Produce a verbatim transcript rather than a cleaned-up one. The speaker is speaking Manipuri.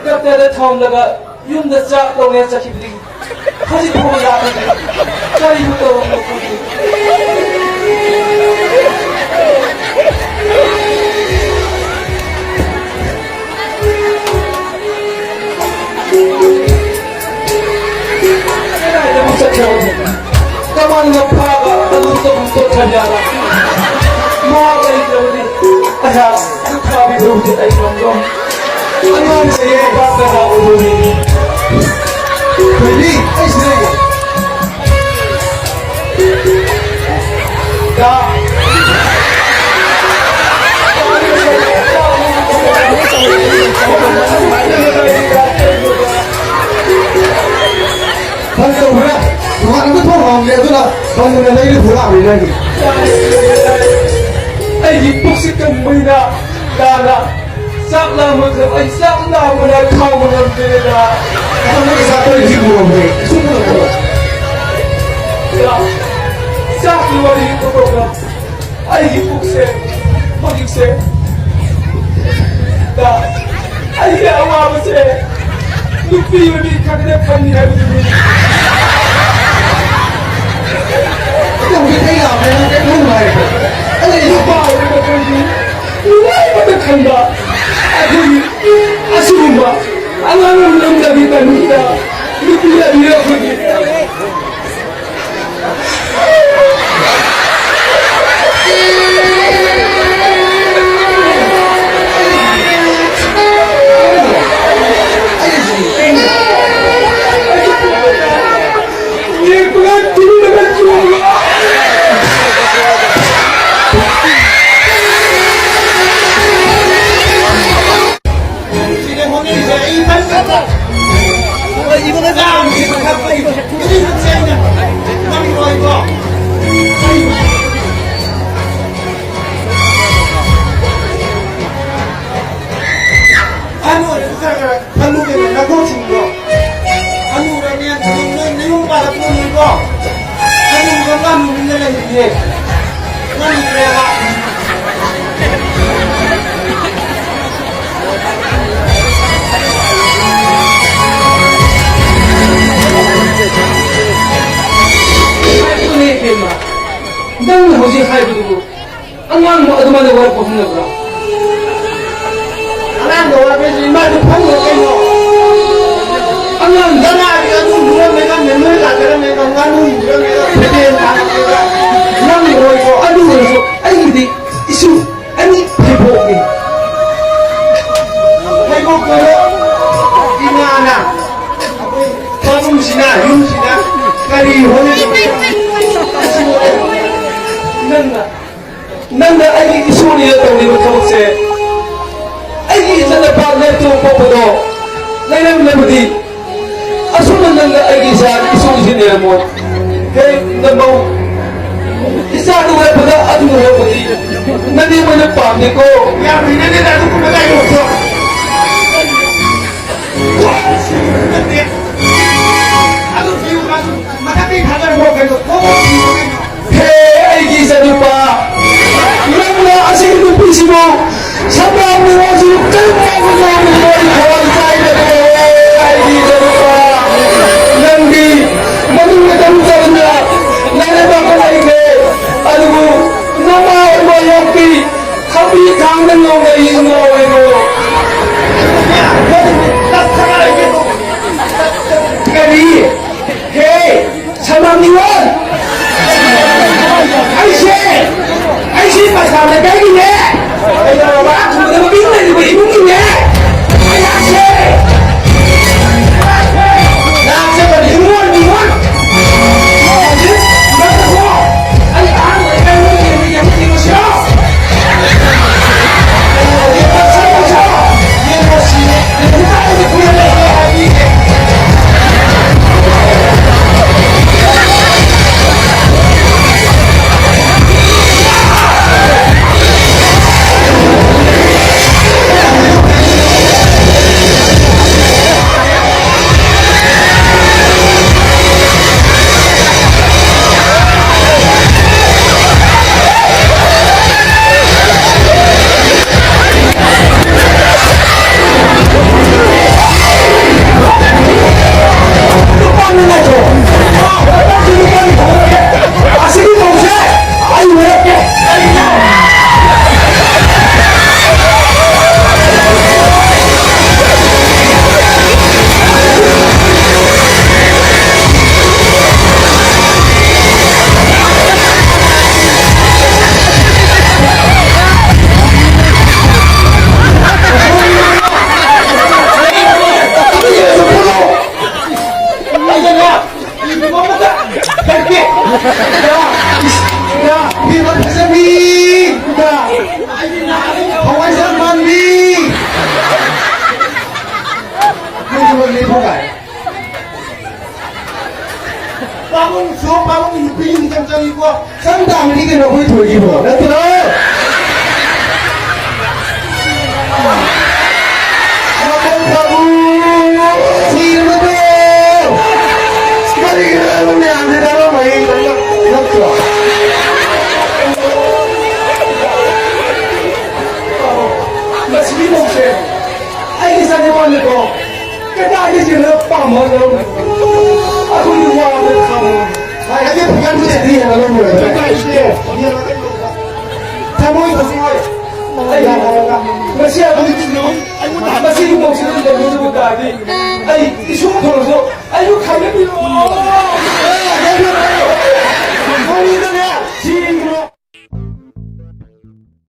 ꯀꯞꯇꯗ ꯊꯝꯂꯒ ꯌꯨꯝꯗ ꯆꯥꯛ ꯂꯧꯅꯦ ꯆꯠꯈꯤꯕꯗꯒꯤ ꯍꯧꯖꯤꯛ ꯐꯥꯎꯕ ꯂꯥꯛꯇ꯭ꯔꯤ꯫ ꯀꯔꯤꯕꯨ ꯇꯧꯔꯝꯅꯣ ꯈꯪꯗꯦ꯫ ꯀꯗꯥꯏꯗ ꯑꯃꯨꯛ ꯆꯠꯈ꯭ꯔꯕꯅꯣ? ꯀꯃꯥꯏꯅ ꯐꯥꯕ ꯑꯗꯨ ꯇꯧꯕ ꯇꯣꯛꯈ꯭ꯔꯖꯥꯠꯂ? ꯃꯥ ꯂꯩꯇ꯭ꯔꯕꯗꯤ ꯑꯩꯍꯥꯛ ꯗꯨꯛ ꯊꯥꯕꯤꯕ ꯍꯧꯖꯤꯛ ꯑꯩ ꯉꯝꯂꯣꯏ꯫ ꯑꯉꯥꯡꯁꯦ ꯄꯥꯛꯇꯅ ꯑꯣꯏꯔꯣꯏꯅꯤ꯫ ꯊꯣꯏꯕꯤ, ꯑꯩ ꯁꯤꯗ ꯂꯩꯌꯦ꯫ ꯌꯥ꯫ ꯐꯔꯦ ꯇꯧꯈ꯭ꯔꯦ꯫ ꯗꯨꯀꯥꯟ ꯑꯝꯇ ꯊꯣꯡ ꯍꯥꯡꯗꯦ, ꯑꯗꯨꯅ ꯕꯟꯗꯨꯅ ꯂꯩꯔ ꯄꯨꯔꯛꯑꯃꯤꯅ ꯑꯩꯒꯤ꯫ ꯑꯩꯒꯤ ꯄꯨꯛꯁꯤ ꯀꯪꯕꯅꯤꯅ ꯌꯥꯗ꯫ ꯆꯥꯛ ꯂꯥꯝꯕꯗ ꯑꯩ ꯆꯥꯛ ꯂꯥꯝꯕꯅ ꯈꯥꯡꯕ ꯉꯝꯗ꯭ꯔꯦꯗ꯫ ꯑꯗꯣ ꯅꯪ ꯆꯥꯛ ꯇꯣꯛꯑꯦ, ꯁꯤ ꯄꯨꯔꯛꯑꯣ꯫ ꯁꯤ ꯄꯨꯔꯛꯑꯣ꯫ ꯆꯥꯛ, ꯆꯥꯛꯀꯤ ꯋꯥꯔꯤ ꯄꯨꯊꯣꯛꯑꯒ ꯑꯩꯒꯤ ꯄꯨꯛꯁꯦ ꯍꯧꯖꯤꯛꯁꯦ ꯗ ꯑꯩꯒꯤ ꯑꯋꯥꯕꯁꯦ ꯅꯨꯄꯤ ꯑꯣꯏꯕꯤ ꯈꯛꯇ ꯈꯪꯉꯤ ꯍꯥꯏꯕꯗꯨꯅꯤ꯫ ꯑꯗꯣ ꯍꯧꯖꯤꯛ ꯑꯩ ꯂꯥꯛꯑꯕꯅꯤꯅ ꯅꯪ ꯀꯩꯝ ꯈꯟꯒꯅꯨ ꯍꯥꯏꯔꯦ꯫ ꯑꯗꯣ ꯅꯨꯄꯥ ꯑꯣꯏꯕ ꯃꯈꯩꯗꯤ ꯅꯨꯡꯉꯥꯏꯕꯗ ꯈꯟꯕ ꯑꯩꯈꯣꯏꯒꯤ ꯑꯁꯤꯒꯨꯝꯕ ꯑꯉꯥꯡ ꯂꯝꯗꯝꯒꯤ ꯇꯥꯏꯃꯤꯡꯗ ꯅꯨꯄꯤ ꯑꯅꯤꯔꯛ ꯑꯩꯈꯣꯏꯒꯤ ꯑꯍꯟ ꯑꯣꯏꯔꯁꯨ ꯈꯔ ꯈꯔ ꯈꯜꯂꯨ ꯀꯩꯅꯣ, ꯅꯀꯣꯛꯁꯤꯡꯗꯣ꯫ ꯍꯅꯨꯔꯕꯅꯦ, ꯅꯌꯨꯝ, ꯅꯌꯨꯝ ꯄꯥꯜꯂꯛꯄꯅꯤꯀꯣ꯫ ꯍꯅꯨꯕ ꯉꯥꯅꯨꯃꯤꯅ ꯂꯩꯔꯤꯌꯦ꯫ ꯉꯝꯗ꯭ꯔꯦꯕ꯫ ꯃꯥꯅ ꯋꯥꯔꯛꯄ ꯈꯪꯗꯕ꯭ꯔꯥ? ꯑꯉꯥꯡꯗ ꯋꯥꯔꯛꯄꯁꯤ ꯏꯃꯥꯗꯨ ꯐꯪꯉꯣ ꯀꯩꯅꯣ? ꯑꯉꯥꯡ ꯀꯅꯥꯒꯤ ꯑꯗꯨ ꯂꯨꯔꯝꯃꯦꯒ ꯃꯦꯃꯣꯔꯤ ꯂꯥꯛꯀꯗꯕꯅꯦꯒ ꯉꯥꯅꯨ ꯂꯨꯔꯝꯃꯦꯒ ꯐꯦꯇꯦꯟ ꯊꯥꯔꯝꯃꯦꯒ ꯅꯪ ꯑꯣꯏꯔꯁꯨ ꯑꯗꯨ ꯑꯣꯏꯔꯁꯨ ꯑꯩꯒꯤꯗꯤ ꯏꯁꯨ ꯑꯅꯤ ꯐꯩꯕꯣꯛꯅꯤ꯫ ꯐꯩꯕꯣꯛꯇꯨꯗ ꯏꯃꯥꯅ ꯑꯩꯈꯣꯏ ꯐꯥꯃꯨꯡꯁꯤꯅ ꯌꯨꯝꯁꯤꯅ ꯀꯔꯤ ꯍꯣꯠꯅꯔꯤꯕꯅꯣ? ꯅꯪꯅ ꯅꯪꯅ ꯑꯩꯒꯤ ꯏꯁꯨꯅꯤꯅ ꯇꯧꯔꯤꯕ ꯊꯕꯛꯁꯦ ꯑꯩꯒꯤ ꯏꯆꯟꯅꯨꯄꯥ ꯅꯠꯇꯨ ꯄꯣꯛꯄꯗꯣ ꯂꯩꯔꯝꯂꯕꯗꯤ ꯑꯁꯨꯝꯅ ꯅꯪꯅ ꯑꯩꯒꯤ ꯏꯆꯥ ꯏꯁꯨꯁꯤ ꯂꯩꯔꯝꯃꯣꯏ꯫ ꯍꯦ ꯅꯃꯧ ꯏꯆꯥꯗꯨ ꯎꯔꯛꯄꯗ ꯑꯗꯨ ꯎꯔꯛꯄꯗꯤ ꯅꯅꯦ ꯃꯣꯏꯅ ꯄꯥꯝꯗꯦꯀꯣ꯫ ꯌꯥꯝ ꯍꯩꯅꯗꯦꯗ ꯑꯗꯨꯒꯨꯝꯕ ꯗꯥꯏꯂꯣꯛꯇꯣ꯫ ꯑꯗꯨ ꯐꯤꯌꯨ ꯃꯥꯁꯨ ꯃꯊꯛꯇꯩ ꯊꯥꯗꯔꯒ ꯀꯩꯅꯣ ꯀꯣꯛ ꯍꯦ ꯑꯩꯒꯤ ꯏꯆꯥꯅꯨꯄꯥ, ꯅꯪꯅ ꯑꯁꯤꯒꯤ ꯅꯨꯄꯤꯁꯤꯕꯨ ꯁꯝꯕ꯭ꯔꯥꯝ ꯅꯤꯉꯣꯜꯁꯤꯕꯨ ꯀꯔꯝ ꯇꯧꯕ ꯉꯝꯃꯤꯕꯅꯣ? ꯑꯩ ꯊꯋꯥꯏ ꯆꯥꯏꯗꯕ ꯑꯩꯒꯤ ꯏꯆꯥꯅꯨꯄꯥ, ꯅꯪꯗꯤ ꯃꯅꯨꯡꯗ ꯇꯔꯨꯛ ꯇꯔꯨꯛꯅ ꯂꯥꯏꯔꯩꯕꯥꯛꯇ ꯂꯩꯈ꯭ꯔꯦ꯫ ꯑꯗꯨꯕꯨ ꯅꯃꯥ ꯑꯣꯏꯕ ꯌꯣꯛꯄꯤ ꯈꯝꯕꯤ ꯊꯥꯡꯗ ꯉꯧꯅ ꯌꯦꯡꯉꯣ ꯍꯥꯏꯕ ꯄꯥꯕꯨꯡꯁꯨ ꯄꯥꯕꯨꯡꯒꯤ ꯅꯨꯄꯤ ꯑꯃꯇꯪ ꯆꯪꯉꯤꯀꯣ꯫ ꯁꯝ ꯇꯥꯡꯕꯗꯤ ꯀꯩꯅꯣ ꯑꯩꯈꯣꯏ ꯊꯣꯏꯒꯤꯕꯣ? ꯅꯠꯇ꯭ꯔꯣ? ꯃꯈꯣꯡ ꯐꯥꯕꯨ ꯁꯤꯔꯕꯗꯣ꯫ ꯀꯔꯤꯒꯤꯅꯣ ꯃꯌꯥꯝꯁꯦ ꯇꯥꯔꯝꯃꯩ ꯅꯠꯇ꯭ꯔꯣ? ꯃꯁꯤꯒꯤ ꯃꯧꯁꯦ ꯑꯩꯒꯤ ꯏꯆꯥꯅꯨꯄꯥꯅꯤꯀꯣ꯫ ꯀꯗꯥꯏꯗꯒꯤ ꯆꯦꯜꯂꯒ ꯄꯥꯝꯃꯒ ꯂꯧꯔꯝꯃꯤ? ꯑꯩꯈꯣꯏꯒꯤ ꯋꯥꯕ ꯈꯥꯡꯕ ꯉꯝꯃꯤ꯫ ꯍꯥꯏꯗꯤ ꯐꯤꯒꯔꯗꯨꯗꯤ ꯍꯦꯟꯅ ꯂꯧꯔꯝꯃꯣꯏ꯫ ꯊꯃꯣꯏ ꯊꯃꯣꯏ꯫ ꯑꯩ ꯌꯥꯝ ꯍꯔꯥꯎꯅ ꯉꯁꯤ ꯑꯩꯈꯣꯏꯒꯤ ꯃꯁꯤꯒꯤ ꯃꯧꯁꯤꯗ ꯂꯩꯔꯝꯗꯕ ꯇꯥꯔꯗꯤ ꯑꯩ ꯏꯁꯨꯡ ꯐꯪꯉꯁꯨ ꯑꯩꯕꯨ ꯈꯥꯏꯅꯕꯤꯔꯛꯑꯣ꯫ ꯈꯪꯉꯤꯗꯅ꯫